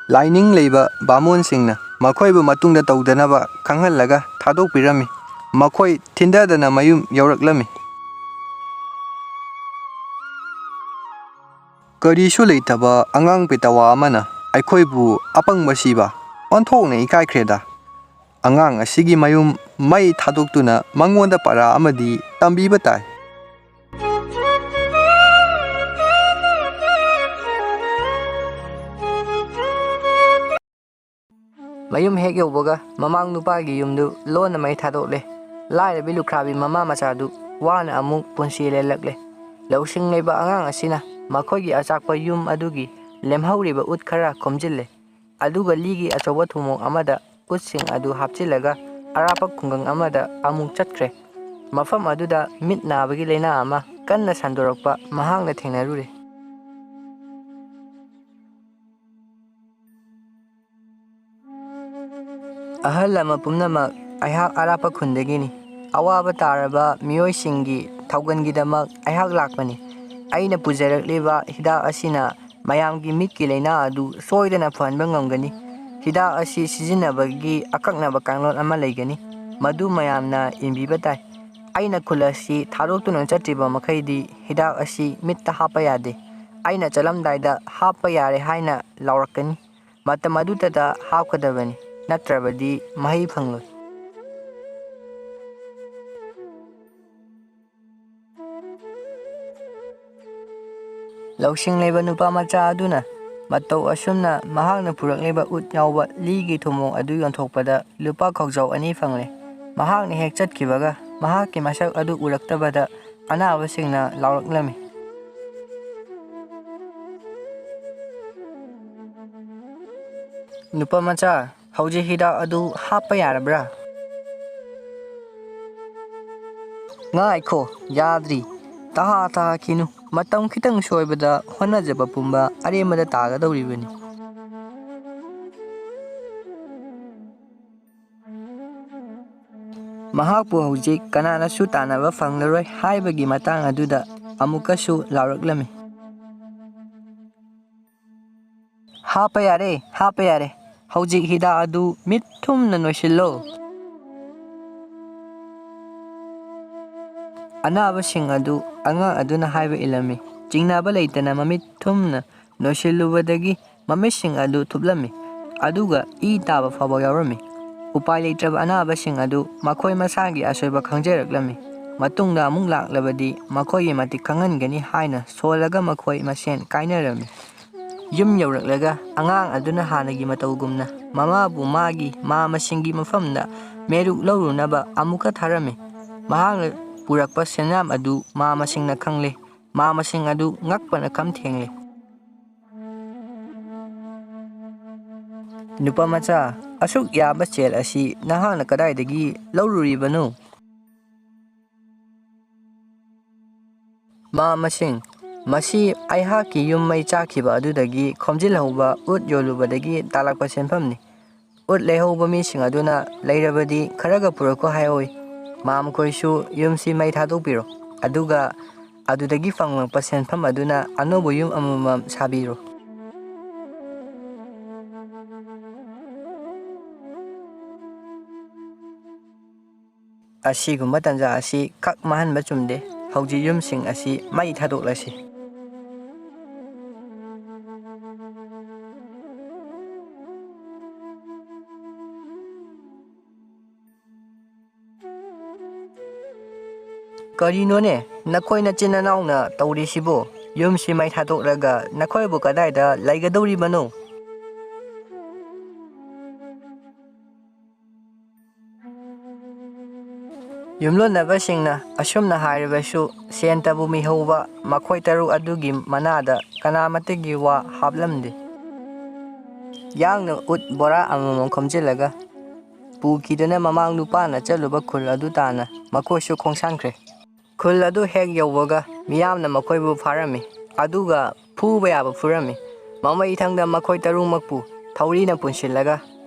ꯂꯥꯏꯅꯤꯡ ꯂꯩꯕ ꯕꯥꯃꯣꯟꯁꯤꯡꯅ ꯃꯈꯣꯏꯕꯨ ꯃꯇꯨꯡꯗ ꯇꯧꯗꯅꯕ ꯈꯪꯍꯜꯂꯒ ꯊꯥꯗꯣꯛꯄꯤꯔꯝꯃꯤ꯫ ꯃꯈꯣꯏ ꯊꯤꯟꯊꯗꯅ ꯃꯌꯨꯝ ꯌꯧꯔꯛꯂꯝꯃꯤ꯫ ꯀꯔꯤꯁꯨ ꯂꯩꯇꯕ ꯑꯉꯥꯡ ꯄꯦꯇꯋꯥ ꯑꯃꯅ ꯑꯩꯈꯣꯏꯕꯨ ꯑꯄꯪꯕ ꯁꯤꯕ, ꯑꯣꯟꯊꯣꯛꯅ ꯏꯀꯥꯏꯈ꯭ꯔꯦꯗ꯫ ꯑꯉꯥꯡ ꯑꯁꯤꯒꯤ ꯃꯌꯨꯝ ꯃꯩ ꯊꯥꯗꯣꯛꯇꯨꯅ ꯃꯉꯣꯟꯗ ꯄꯔꯥ ꯑꯃꯗꯤ ꯇꯝꯕꯤꯕ ꯇꯥꯏ꯫ ꯃꯌꯨꯝ ꯍꯦꯛ ꯌꯧꯕꯒ ꯃꯃꯥꯡ ꯅꯨꯄꯥꯒꯤ ꯌꯨꯝꯗꯨ ꯂꯣꯟꯅ ꯃꯩ ꯊꯥꯗꯣꯛꯂꯦ꯫ ꯂꯥꯏꯔꯕꯤ ꯂꯨꯈ꯭ꯔꯥꯕꯤ ꯃꯃꯥ ꯃꯆꯥꯗꯨ ꯋꯥꯅ ꯑꯃꯨꯛ ꯄꯨꯟꯁꯤ ꯂꯦꯜꯂꯛꯂꯦ꯫ ꯂꯧꯁꯤꯡ ꯂꯩꯕ ꯑꯉꯥꯡ ꯑꯁꯤꯅ ꯃꯈꯣꯏꯒꯤ ꯑꯆꯥꯛꯄ ꯌꯨꯝ ꯑꯗꯨꯒꯤ ꯂꯦꯝꯍꯧꯔꯤꯕ ꯎꯠ ꯈꯔ ꯈꯣꯝꯖꯤꯜꯂꯦ꯫ ꯑꯗꯨꯒ ꯂꯤꯒꯤ ꯑꯆꯧꯕ ꯊꯨꯝꯃꯣꯛ ꯑꯃꯗ ꯎꯠꯁꯤꯡ ꯑꯗꯨ ꯍꯥꯞꯆꯤꯜꯂꯒ ꯑꯔꯥꯞꯄ ꯈꯨꯡꯒꯪ ꯑꯃꯗ ꯑꯃꯨꯛ ꯆꯠꯈ꯭ꯔꯦ꯫ ꯃꯐꯝ ꯑꯗꯨꯗ ꯃꯤꯠ ꯅꯥꯕꯒꯤ ꯂꯥꯏꯅꯥ ꯑꯃ ꯀꯟꯅ ꯁꯟꯗꯣꯔꯛꯄ ꯃꯍꯥꯛꯅ ꯊꯦꯡꯅꯔꯨꯔꯦ꯫ ꯑꯍꯜ ꯂꯃꯟ ꯄꯨꯝꯅꯃꯛ, ꯑꯩꯍꯥꯛ ꯑꯔꯥꯞꯄ ꯈꯨꯟꯗꯒꯤꯅꯤ꯫ ꯑꯋꯥꯕ ꯇꯥꯔꯕ ꯃꯤꯑꯣꯏꯁꯤꯡꯒꯤ ꯊꯧꯒꯜꯒꯤꯗꯃꯛ ꯑꯩꯍꯥꯛ ꯂꯥꯛꯄꯅꯤ꯫ ꯑꯩꯅ ꯄꯨꯖꯔꯛꯂꯤꯕ ꯍꯤꯗꯥꯛ ꯑꯁꯤꯅ ꯃꯌꯥꯝꯒꯤ ꯃꯤꯠꯀꯤ ꯂꯥꯏꯅꯥ ꯑꯗꯨ ꯁꯣꯏꯗꯅ ꯐꯍꯟꯕ ꯉꯝꯒꯅꯤ꯫ ꯍꯤꯗꯥꯛ ꯑꯁꯤ ꯁꯤꯖꯤꯟꯅꯕꯒꯤ ꯑꯀꯛꯅꯕ ꯀꯥꯡꯂꯣꯟ ꯑꯃ ꯂꯩꯒꯅꯤ, ꯃꯗꯨ ꯃꯌꯥꯝꯅ ꯏꯟꯕꯤꯕ ꯇꯥꯏ꯫ ꯑꯩꯅ ꯈꯨꯜ ꯑꯁꯤ ꯊꯥꯗꯣꯛꯇꯨꯅ ꯆꯠꯇ꯭ꯔꯤꯕ ꯃꯈꯩꯗꯤ ꯍꯤꯗꯥꯛ ꯑꯁꯤ ꯃꯤꯠꯇ ꯍꯥꯞꯄ ꯌꯥꯗꯦ꯫ ꯑꯩꯅ ꯆꯠꯂꯝꯗꯥꯏꯗ "ꯍꯥꯞꯄ ꯌꯥꯔꯦ" ꯍꯥꯏꯅ ꯂꯥꯎꯔꯛꯀꯅꯤ꯫ ꯃꯇꯝ ꯑꯗꯨꯗꯇ ꯍꯥꯞꯀꯗꯕꯅꯤ, ꯅꯠꯇ꯭ꯔꯕꯗꯤ ꯃꯍꯩ ꯐꯪꯂꯣꯏ꯫ ꯂꯧꯁꯤꯡ ꯂꯩꯕ ꯅꯨꯄꯥ ꯃꯆꯥ ꯑꯗꯨꯅ ꯃꯇꯧ ꯑꯁꯨꯝꯅ ꯃꯍꯥꯛꯅ ꯄꯨꯔꯛꯂꯤꯕ ꯎꯠ ꯌꯥꯎꯕ ꯂꯤꯒꯤ ꯊꯨꯝꯃꯣꯛ ꯑꯗꯨ ꯌꯣꯟꯊꯣꯛꯄꯗ ꯂꯨꯄꯥ ꯈꯥꯎꯖꯥꯎ ꯑꯅꯤ ꯐꯪꯂꯦ꯫ ꯃꯍꯥꯛꯅ ꯍꯦꯛ ꯆꯠꯈꯤꯕꯒ ꯃꯍꯥꯛꯀꯤ ꯃꯁꯛ ꯑꯗꯨ ꯎꯔꯛꯇꯕꯗ ꯑꯅꯥꯕꯁꯤꯡꯅ ꯂꯥꯎꯔꯛꯂꯝꯃꯤ꯫ ꯅꯨꯄꯥ ꯃꯆꯥ, ꯍꯧꯖꯤꯛ ꯍꯤꯗꯥꯛ ꯑꯗꯨ ꯍꯥꯞꯄ ꯌꯥꯔꯕ꯭ꯔꯥ? ꯉꯥꯏꯈꯣ, ꯌꯥꯗ꯭ꯔꯤ꯫ ꯇꯍꯥ ꯇꯍꯥꯈꯤꯅꯨ꯫ ꯃꯇꯝ ꯈꯤꯇꯪ ꯁꯣꯏꯕꯗ ꯍꯣꯠꯅꯖꯕ ꯄꯨꯝꯕ ꯑꯔꯦꯝꯕꯗ ꯇꯥꯒꯗꯧꯔꯤꯕꯅꯤ꯫ ꯃꯍꯥꯛꯄꯨ ꯍꯧꯖꯤꯛ ꯀꯅꯥꯅꯁꯨ ꯇꯥꯟꯅꯕ ꯐꯪꯂꯔꯣꯏ ꯍꯥꯏꯕꯒꯤ ꯃꯇꯥꯡ ꯑꯗꯨꯗ ꯑꯃꯨꯛꯀꯁꯨ ꯂꯥꯎꯔꯛꯂꯝꯃꯤ꯫ "ꯍꯥꯞꯄ ꯌꯥꯔꯦ, ꯍꯥꯞꯄ ꯌꯥꯔꯦ꯫ ꯍꯧꯖꯤꯛ ꯍꯤꯗꯥꯛ ꯑꯗꯨ ꯃꯤꯠ ꯊꯨꯝꯅ ꯅꯣꯏꯁꯤꯜꯂꯣ"꯫ ꯑꯅꯥꯕꯁꯤꯡ ꯑꯗꯨ ꯑꯉꯥꯡ ꯑꯗꯨꯅ ꯍꯥꯏꯕ ꯏꯜꯂꯝꯃꯤ꯫ ꯆꯤꯡꯅꯕ ꯂꯩꯇꯅ ꯃꯃꯤꯠ ꯊꯨꯝꯅ ꯅꯣꯏꯁꯤꯜꯂꯨꯕꯗꯒꯤ ꯃꯃꯤꯠꯁꯤꯡ ꯑꯗꯨ ꯊꯨꯞꯂꯝꯃꯤ, ꯑꯗꯨꯒ ꯏ ꯇꯥꯕ ꯐꯥꯎꯕ ꯌꯥꯎꯔꯝꯃꯤ꯫ ꯎꯄꯥꯏ ꯂꯩꯇ꯭ꯔꯕ ꯑꯅꯥꯕꯁꯤꯡ ꯑꯗꯨ ꯃꯈꯣꯏ ꯃꯁꯥꯒꯤ ꯑꯁꯣꯏꯕ ꯈꯪꯖꯔꯛꯂꯝꯃꯤ꯫ ꯃꯇꯨꯡꯗ ꯑꯃꯨꯛ ꯂꯥꯛꯂꯕꯗꯤ ꯃꯈꯣꯏꯒꯤ ꯃꯇꯤꯛ ꯈꯪꯍꯟꯒꯅꯤ ꯍꯥꯏꯅ ꯁꯣꯜꯂꯒ ꯃꯈꯣꯏ ꯃꯁꯦꯟ ꯀꯥꯏꯅꯔꯝꯃꯤ꯫ ꯌꯨꯝ ꯌꯧꯔꯛꯂꯒ ꯑꯉꯥꯡ ꯑꯗꯨꯅ ꯍꯥꯟꯅꯒꯤ ꯃꯇꯧꯒꯨꯝꯅ ꯃꯃꯥꯕꯨ ꯃꯥꯒꯤ ꯃꯥ ꯃꯁꯤꯡꯒꯤ ꯃꯐꯝꯗ ꯃꯦꯔꯨꯛ ꯂꯧꯔꯨꯅꯕ ꯑꯃꯨꯛꯀ ꯊꯥꯔꯝꯃꯤ꯫ ꯃꯍꯥꯛꯅ ꯄꯨꯔꯛꯄ ꯁꯦꯟꯌꯥꯝ ꯑꯗꯨ ꯃꯥ ꯃꯁꯤꯡꯅ ꯈꯪꯂꯦ꯫ ꯃꯥ ꯃꯁꯤꯡ ꯑꯗꯨ ꯉꯛꯄꯅ ꯈꯝ ꯊꯦꯡꯂꯦ꯫ "ꯅꯨꯄꯥ ꯃꯆꯥ, ꯑꯁꯨꯛ ꯌꯥꯝꯕ ꯁꯦꯜ ꯑꯁꯤ ꯅꯍꯥꯛꯅ ꯀꯗꯥꯏꯗꯒꯤ ꯂꯧꯔꯨꯔꯤꯕꯅꯣ?" "ꯃꯥ ꯃꯁꯤꯡ, ꯃꯁꯤ ꯑꯩꯍꯥꯛꯀꯤ ꯌꯨꯝ ꯃꯩ ꯆꯥꯛꯈꯤꯕ ꯑꯗꯨꯗꯒꯤ ꯈꯣꯝꯖꯤꯜꯍꯧꯕ ꯎꯠ ꯌꯣꯜꯂꯨꯕꯗꯒꯤ ꯇꯥꯜꯂꯛꯄ ꯁꯦꯟꯐꯝꯅꯤ"꯫ ꯎꯠ ꯂꯩꯍꯧꯕ ꯃꯤꯁꯤꯡ ꯑꯗꯨꯅ ꯂꯩꯔꯕꯗꯤ ꯈꯔꯒ ꯄꯨꯔꯛꯈꯣ ꯍꯥꯏꯍꯧꯏ꯫ ꯃꯥꯝꯈꯣꯏꯁꯨ ꯌꯨꯝꯁꯤ ꯃꯩ ꯊꯥꯗꯣꯛꯄꯤꯔꯣ, ꯑꯗꯨꯒ ꯑꯗꯨꯗꯒꯤ ꯐꯪꯂꯛꯄ ꯁꯦꯟꯐꯝ ꯑꯗꯨꯅ ꯑꯅꯧꯕ ꯌꯨꯝ ꯑꯃꯃꯝ ꯁꯥꯕꯤꯔꯣ꯫ ꯑꯁꯤꯒꯨꯝꯕ ꯇꯥꯟꯖꯥ ꯑꯁꯤ ꯈꯛ ꯃꯥꯡꯍꯟꯕ ꯆꯨꯝꯗꯦ꯫ ꯍꯧꯖꯤꯛ ꯌꯨꯝꯁꯤꯡ ꯑꯁꯤ ꯃꯩ ꯊꯥꯗꯣꯛꯂꯁꯤ꯫ ꯀꯔꯤꯅꯣꯅꯦ, ꯅꯈꯣꯏ ꯅꯆꯤꯟ ꯅꯅꯥꯎꯅ ꯇꯧꯔꯤꯁꯤꯕꯨ? ꯌꯨꯝꯁꯤ ꯃꯩ ꯊꯥꯗꯣꯛꯂꯒ ꯅꯈꯣꯏꯕꯨ ꯀꯗꯥꯏꯗ ꯂꯩꯒꯗꯧꯔꯤꯕꯅꯣ? ꯌꯨꯝꯂꯣꯟꯅꯕꯁꯤꯡꯅ ꯑꯁꯨꯝꯅ ꯍꯥꯏꯔꯕꯁꯨ, ꯁꯦꯟꯇꯕꯨ ꯃꯤꯍꯧꯕ ꯃꯈꯣꯏ ꯇꯔꯨꯛ ꯑꯗꯨꯒꯤ ꯃꯅꯥꯗ ꯀꯅꯥꯃꯠꯇꯒꯤ ꯋꯥ ꯍꯥꯞꯂꯝꯗꯦ꯫ ꯌꯥꯡꯅ ꯎꯠ ꯕꯣꯔꯥ ꯑꯃꯃꯝ ꯈꯣꯝꯖꯤꯜꯂꯒ ꯄꯨꯈꯤꯗꯨꯅ ꯃꯃꯥꯡ ꯅꯨꯄꯥꯅ ꯆꯠꯂꯨꯕ ꯈꯨꯜ ꯑꯗꯨ ꯇꯥꯟꯅ ꯃꯈꯣꯏꯁꯨ ꯈꯣꯡꯁꯥꯟꯈ꯭ꯔꯦ꯫ ꯈꯨꯜ ꯑꯗꯨ ꯍꯦꯛ ꯌꯧꯕꯒ ꯃꯤꯌꯥꯝꯅ ꯃꯈꯣꯏꯕꯨ ꯐꯥꯔꯝꯃꯤ, ꯑꯗꯨꯒ ꯐꯨꯕ ꯌꯥꯕ ꯐꯨꯔꯝꯃꯤ꯫ ꯃꯃꯩ ꯊꯪꯗ ꯃꯈꯣꯏ ꯇꯔꯨꯛꯃꯛꯄꯨ ꯊꯧꯔꯤꯅ ꯄꯨꯟꯁꯤꯜꯂꯒ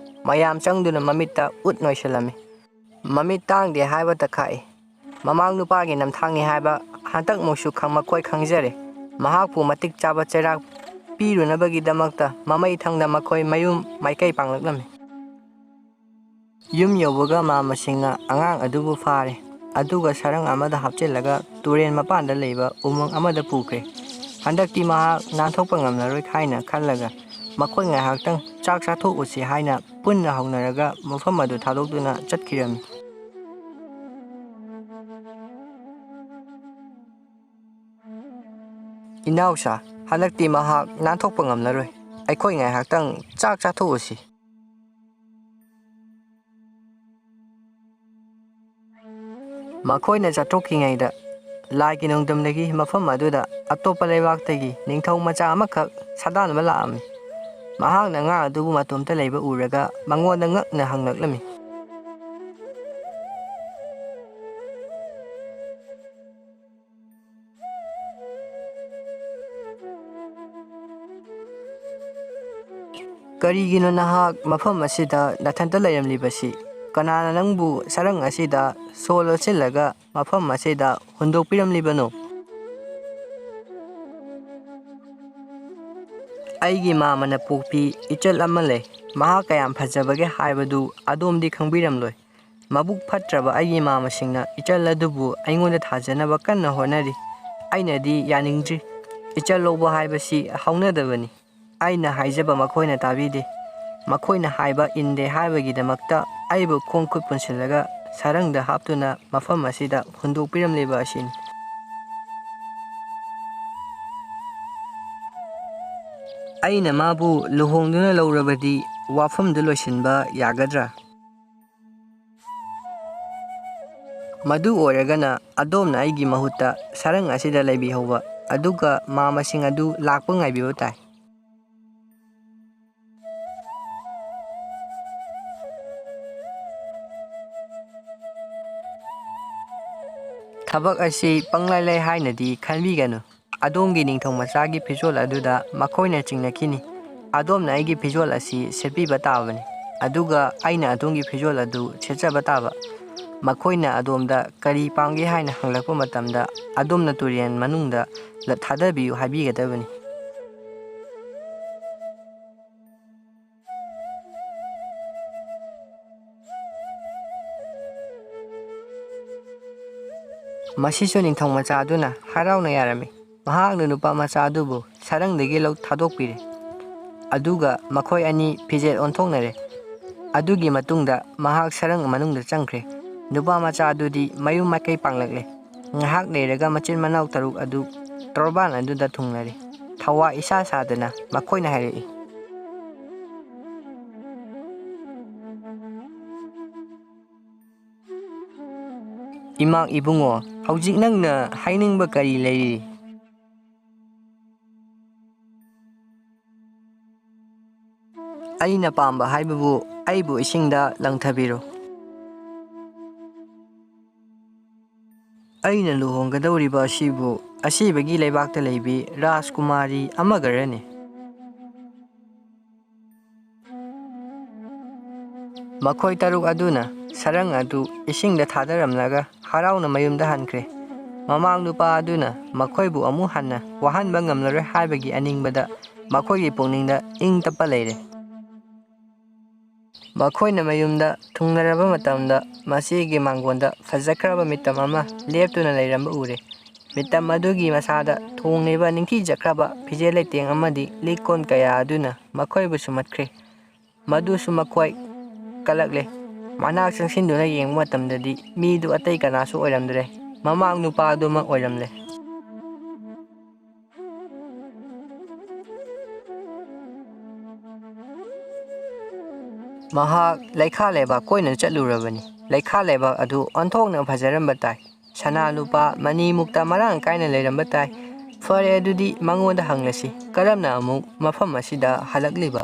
ꯃꯌꯥꯝ ꯆꯪꯗꯨꯅ ꯃꯃꯤꯠꯇ ꯎꯠ ꯅꯣꯏꯁꯤꯜꯂꯝꯃꯤ꯫ ꯃꯃꯤꯠ ꯇꯥꯡꯗꯦ ꯍꯥꯏꯕꯇ ꯈꯥꯛꯏ꯫ ꯃꯃꯥꯡ ꯅꯨꯄꯥꯒꯤ ꯅꯝꯊꯥꯛꯅꯤ ꯍꯥꯏꯕ ꯍꯟꯗꯛꯃꯨꯛꯁꯨ ꯈꯪ-, ꯃꯈꯣꯏ ꯈꯪꯖꯔꯦ꯫ ꯃꯍꯥꯛꯄꯨ ꯃꯇꯤꯛ ꯆꯥꯕ ꯆꯩꯔꯥꯛ ꯄꯤꯔꯨꯅꯕꯒꯤꯗꯃꯛꯇ ꯃꯃꯩ ꯊꯪꯗ ꯃꯈꯣꯏ ꯃꯌꯨꯝ ꯃꯥꯏꯀꯩ ꯄꯥꯡꯂꯛꯂꯝꯃꯤ꯫ ꯌꯨꯝ ꯌꯧꯕꯒ ꯃꯥꯝꯃꯁꯤꯡꯅ ꯑꯉꯥꯡ ꯑꯗꯨꯕꯨ ꯐꯥꯔꯦ, ꯑꯗꯨꯒ ꯁꯔꯪ ꯑꯃꯗ ꯍꯥꯞꯆꯤꯜꯂꯒ ꯇꯨꯔꯦꯟ ꯃꯄꯥꯟꯗ ꯂꯩꯕ ꯎꯃꯪ ꯑꯃꯗ ꯄꯨꯈ꯭ꯔꯦ꯫ ꯍꯟꯗꯛꯇꯤ ꯃꯍꯥꯛ ꯅꯥꯟꯊꯣꯛꯄ ꯉꯝꯂꯔꯣꯏ ꯍꯥꯏꯅ ꯈꯜꯂꯒ ꯃꯈꯣꯏ ꯉꯥꯏꯍꯥꯛꯇꯪ ꯆꯥꯛ ꯆꯥꯊꯣꯛꯎꯁꯤ ꯍꯥꯏꯅ ꯄꯨꯟꯅ ꯍꯧꯅꯔꯒ ꯃꯐꯝ ꯑꯗꯨ ꯊꯥꯗꯣꯛꯇꯨꯅ ꯆꯠꯈꯤꯔꯝꯃꯤ꯫ ꯏꯅꯥꯎꯁꯥ, ꯍꯟꯗꯛꯇꯤ ꯃꯍꯥꯛ ꯅꯥꯟꯊꯣꯛꯄ ꯉꯝꯂꯔꯣꯏ꯫ ꯑꯩꯈꯣꯏ ꯉꯥꯏꯍꯥꯛꯇꯪ ꯆꯥꯛ ꯆꯥꯊꯣꯛꯎꯁꯤ꯫ ꯃꯈꯣꯏꯅ ꯆꯠꯊꯣꯛꯈꯤꯉꯩꯗ ꯂꯥꯏꯒꯤ ꯅꯣꯡꯗꯝꯗꯒꯤ ꯃꯐꯝ ꯑꯗꯨꯗ ꯑꯇꯣꯞꯄ ꯂꯩꯕꯥꯛꯇꯒꯤ ꯅꯤꯡꯊꯧ ꯃꯆꯥ ꯑꯃꯈꯛ ꯁꯥꯗꯥꯟꯕ ꯂꯥꯛꯑꯝꯃꯤ꯫ ꯃꯍꯥꯛꯅ ꯑꯉꯥꯡ ꯑꯗꯨꯕꯨ ꯃꯇꯣꯝꯇ ꯂꯩꯕ ꯎꯔꯒ ꯃꯉꯣꯟꯗ ꯉꯛꯅ ꯍꯪꯂꯛꯂꯝꯃꯤ꯫ ꯀꯔꯤꯒꯤꯅꯣ ꯅꯍꯥꯛ ꯃꯐꯝ ꯑꯁꯤꯗ ꯅꯊꯟꯇ ꯂꯩꯔꯝꯂꯤꯕꯁꯤ? ꯀꯅꯥꯅ ꯅꯪꯕꯨ ꯁꯔꯪ ꯑꯁꯤꯗ ꯁꯣ ꯂꯣꯠꯁꯤꯜꯂꯒ ꯃꯐꯝ ꯑꯁꯤꯗ ꯍꯨꯟꯗꯣꯛꯄꯤꯔꯝꯂꯤꯕꯅꯣ? ꯑꯩꯒꯤ ꯃꯥꯃꯅ ꯄꯣꯛꯄꯤ ꯏꯆꯜ ꯑꯃ ꯂꯩ꯫ ꯃꯍꯥꯛ ꯀꯌꯥꯝ ꯐꯖꯕꯒꯦ ꯍꯥꯏꯕꯗꯨ ꯑꯗꯣꯝꯗꯤ ꯈꯪꯕꯤꯔꯝꯂꯣꯏ꯫ ꯃꯕꯨꯛ ꯐꯠꯇ꯭ꯔꯕ ꯑꯩꯒꯤ ꯃꯥꯃꯁꯤꯡꯅ ꯏꯆꯜ ꯑꯗꯨꯕꯨ ꯑꯩꯉꯣꯟꯗ ꯊꯥꯖꯅꯕ ꯀꯟꯅ ꯍꯣꯠꯅꯔꯤ꯫ ꯑꯩꯅꯗꯤ ꯌꯥꯅꯤꯡꯗ꯭ꯔꯤ꯫ ꯏꯆꯜ ꯂꯧꯕ ꯍꯥꯏꯕꯁꯤ ꯍꯧꯅꯗꯕꯅꯤ꯫ ꯑꯩꯅ ꯍꯥꯏꯖꯕ ꯃꯈꯣꯏꯅ ꯇꯥꯕꯤꯗꯦ꯫ ꯃꯈꯣꯏꯅ ꯍꯥꯏꯕ ꯏꯟꯗꯦ ꯍꯥꯏꯕꯒꯤꯗꯃꯛꯇ ꯑꯩꯕꯨ ꯈꯣꯡ ꯈꯨꯠ ꯄꯨꯟꯁꯤꯜꯂꯒ ꯁꯔꯪꯗ ꯍꯥꯞꯇꯨꯅ ꯃꯐꯝ ꯑꯁꯤꯗ ꯍꯨꯟꯗꯣꯛꯄꯤꯔꯝꯂꯤꯕ ꯑꯁꯤꯅꯤ꯫ ꯑꯩꯅ ꯃꯥꯕꯨ ꯂꯨꯍꯣꯡꯗꯨꯅ ꯂꯧꯔꯕꯗꯤ ꯋꯥꯐꯝꯗꯨ ꯂꯣꯏꯁꯤꯟꯕ ꯌꯥꯒꯗ꯭ꯔꯥ? ꯃꯗꯨ ꯑꯣꯏꯔꯒꯅ ꯑꯗꯣꯝꯅ ꯑꯩꯒꯤ ꯃꯍꯨꯠꯇ ꯁꯔꯪ ꯑꯁꯤꯗ ꯂꯩꯕꯤꯍꯧꯕ, ꯑꯗꯨꯒ ꯃꯥꯃꯁꯤꯡ ꯑꯗꯨ ꯂꯥꯛꯄ ꯉꯥꯏꯕꯤꯕ ꯇꯥꯏ꯫ ꯊꯕꯛ ꯑꯁꯤ ꯄꯪꯂꯩ ꯂꯩ ꯍꯥꯏꯅꯗꯤ ꯈꯟꯕꯤꯒꯅꯨ꯫ ꯑꯗꯣꯝꯒꯤ ꯅꯤꯡꯊꯧ ꯃꯆꯥꯒꯤ ꯐꯤꯖꯣꯜ ꯑꯗꯨꯗ ꯃꯈꯣꯏꯅ ꯆꯤꯡꯅꯈꯤꯅꯤ꯫ ꯑꯗꯣꯝꯅ ꯑꯩꯒꯤ ꯐꯤꯖꯣꯜ ꯑꯁꯤ ꯁꯦꯠꯄꯤꯕ ꯇꯥꯕꯅꯤ, ꯑꯗꯨꯒ ꯑꯩꯅ ꯑꯗꯣꯝꯒꯤ ꯐꯤꯖꯣꯜ ꯑꯗꯨ ꯁꯦꯠꯆꯕ ꯇꯥꯕ꯫ ꯃꯈꯣꯏꯅ ꯑꯗꯣꯝꯗ ꯀꯔꯤ ꯄꯥꯝꯒꯦ ꯍꯥꯏꯅ ꯍꯪꯂꯛꯄ ꯃꯇꯝꯗ, ꯑꯗꯣꯝꯅ ꯇꯨꯔꯦꯜ ꯃꯅꯨꯡꯗ ꯊꯥꯗꯕꯤꯌꯨ ꯍꯥꯏꯕꯤꯒꯗꯕꯅꯤ꯫ ꯃꯁꯤꯁꯨ ꯅꯤꯡꯊꯧ ꯃꯆꯥ ꯑꯗꯨꯅ ꯍꯔꯥꯎꯅ ꯌꯥꯔꯝꯃꯤ꯫ ꯃꯍꯥꯛꯅ ꯅꯨꯄꯥ ꯃꯆꯥ ꯑꯗꯨꯕꯨ ꯁꯔꯪꯗꯒꯤ ꯂꯧ ꯊꯥꯗꯣꯛꯄꯤꯔꯦ꯫ ꯑꯗꯨꯒ ꯃꯈꯣꯏ ꯑꯅꯤ ꯐꯤꯖꯦꯠ ꯑꯣꯟꯊꯣꯛꯅꯔꯦ꯫ ꯑꯗꯨꯒꯤ ꯃꯇꯨꯡꯗ ꯃꯍꯥꯛ ꯁꯔꯪ ꯃꯅꯨꯡꯗ ꯆꯪꯈ꯭ꯔꯦ꯫ ꯅꯨꯄꯥ ꯃꯆꯥ ꯑꯗꯨꯗꯤ ꯃꯌꯨꯝ ꯃꯥꯏꯀꯩ ꯄꯥꯡꯂꯛꯂꯦ꯫ ꯉꯥꯏꯍꯥꯛ ꯂꯩꯔꯒ ꯃꯆꯤꯟ ꯃꯅꯥꯎ ꯇꯔꯨꯛ ꯑꯗꯨ ꯇꯣꯔꯕꯥꯟ ꯑꯗꯨꯗ ꯊꯨꯡꯂꯔꯦ꯫ ꯊꯋꯥ ꯏꯁꯥ ꯁꯥꯗꯅ ꯃꯈꯣꯏꯅ ꯍꯥꯏꯔꯛꯏ, "ꯏꯃꯥ ꯏꯕꯨꯡꯉꯣ, ꯍꯧꯖꯤꯛ ꯅꯪꯅ ꯍꯥꯏꯅꯤꯡꯕ ꯀꯔꯤ ꯂꯩꯔꯤ?" "ꯑꯩꯅ ꯄꯥꯝꯕ ꯍꯥꯏꯕꯕꯨ ꯑꯩꯕꯨ ꯏꯁꯤꯡꯗ ꯂꯪꯊꯕꯤꯔꯣ꯫ ꯑꯩꯅ ꯂꯨꯍꯣꯡꯒꯗꯧꯔꯤꯕ ꯑꯁꯤꯕꯨ ꯑꯁꯤꯕꯒꯤ ꯂꯩꯕꯥꯛꯇ ꯂꯩꯕꯤ ꯔꯥꯖꯀꯨꯃꯥꯔꯤ ꯑꯃꯒꯔꯅꯤ?" ꯃꯈꯣꯏ ꯇꯔꯨꯛ ꯑꯗꯨꯅ ꯁꯔꯪ ꯑꯗꯨ ꯏꯁꯤꯡꯗ ꯊꯥꯗꯔꯝꯂꯒ ꯍꯔꯥꯎꯅ ꯃꯌꯨꯝꯗ ꯍꯟꯈ꯭ꯔꯦ꯫ ꯃꯃꯥꯡ ꯅꯨꯄꯥ ꯑꯗꯨꯅ ꯃꯈꯣꯏꯕꯨ ꯑꯃꯨꯛ ꯍꯟꯅ ꯋꯥꯍꯟꯕ ꯉꯝꯂꯔꯣꯏ ꯍꯥꯏꯕꯒꯤ ꯑꯅꯤꯡꯕꯗ ꯃꯈꯣꯏꯒꯤ ꯄꯨꯛꯅꯤꯡꯗ ꯏꯪ ꯇꯞꯄ ꯂꯩꯔꯦ꯫ ꯃꯈꯣꯏꯅ ꯃꯌꯨꯝꯗ ꯊꯨꯡꯂꯔꯕ ꯃꯇꯝꯗ, ꯃꯁꯤꯒꯤ ꯃꯥꯡꯒꯣꯟꯗ ꯐꯖꯈ꯭ꯔꯕ ꯃꯤꯇꯝ ꯑꯃ ꯂꯦꯞꯇꯨꯅ ꯂꯩꯔꯝꯕ ꯎꯔꯦ꯫ ꯃꯤꯇꯝ ꯑꯗꯨꯒꯤ ꯃꯁꯥꯗ ꯊꯣꯡꯂꯤꯕ ꯅꯤꯡꯊꯤꯖꯈ꯭ꯔꯕ ꯐꯤꯖꯦ ꯂꯩꯇꯦꯡ ꯑꯃꯗꯤ ꯂꯤꯛ ꯀꯣꯟ ꯀꯌꯥ ꯑꯗꯨꯅ ꯃꯈꯣꯏꯕꯨ ꯁꯨꯝꯍꯠꯈ꯭ꯔꯦ꯫ ꯃꯗꯨꯁꯨ ꯃꯈꯣꯏ ꯀꯜꯂꯛꯂꯦ꯫ ꯃꯅꯥꯛ ꯆꯪꯁꯤꯟꯗꯨꯅ ꯌꯦꯡꯕ ꯃꯇꯝꯗꯗꯤ ꯃꯤꯗꯨ ꯑꯇꯩ ꯀꯅꯥꯁꯨ ꯑꯣꯏꯔꯝꯗ꯭ꯔꯦ, ꯃꯃꯥꯡ ꯅꯨꯄꯥ ꯑꯗꯨꯃꯛ ꯑꯣꯏꯔꯝꯂꯦ꯫ ꯃꯍꯥꯛ ꯂꯩꯈꯥ ꯂꯩꯕꯥꯛ ꯀꯣꯏꯅ ꯆꯠꯂꯨꯔꯕꯅꯤ꯫ ꯂꯩꯈꯥ ꯂꯩꯕꯥꯛ ꯑꯗꯨ ꯑꯣꯟꯊꯣꯛꯅ ꯐꯖꯔꯝꯕ ꯇꯥꯏ꯫ ꯁꯅꯥ ꯂꯨꯄꯥ ꯃꯅꯤ ꯃꯨꯛꯇ ꯃꯔꯥꯡ ꯀꯥꯏꯅ ꯂꯩꯔꯝꯕ ꯇꯥꯏ꯫ ꯐꯔꯦ, ꯑꯗꯨꯗꯤ ꯃꯉꯣꯟꯗ ꯍꯪꯂꯁꯤ, ꯀꯔꯝꯅ ꯑꯃꯨꯛ ꯃꯐꯝ ꯑꯁꯤꯗ ꯍꯜꯂꯛꯂꯤꯕ?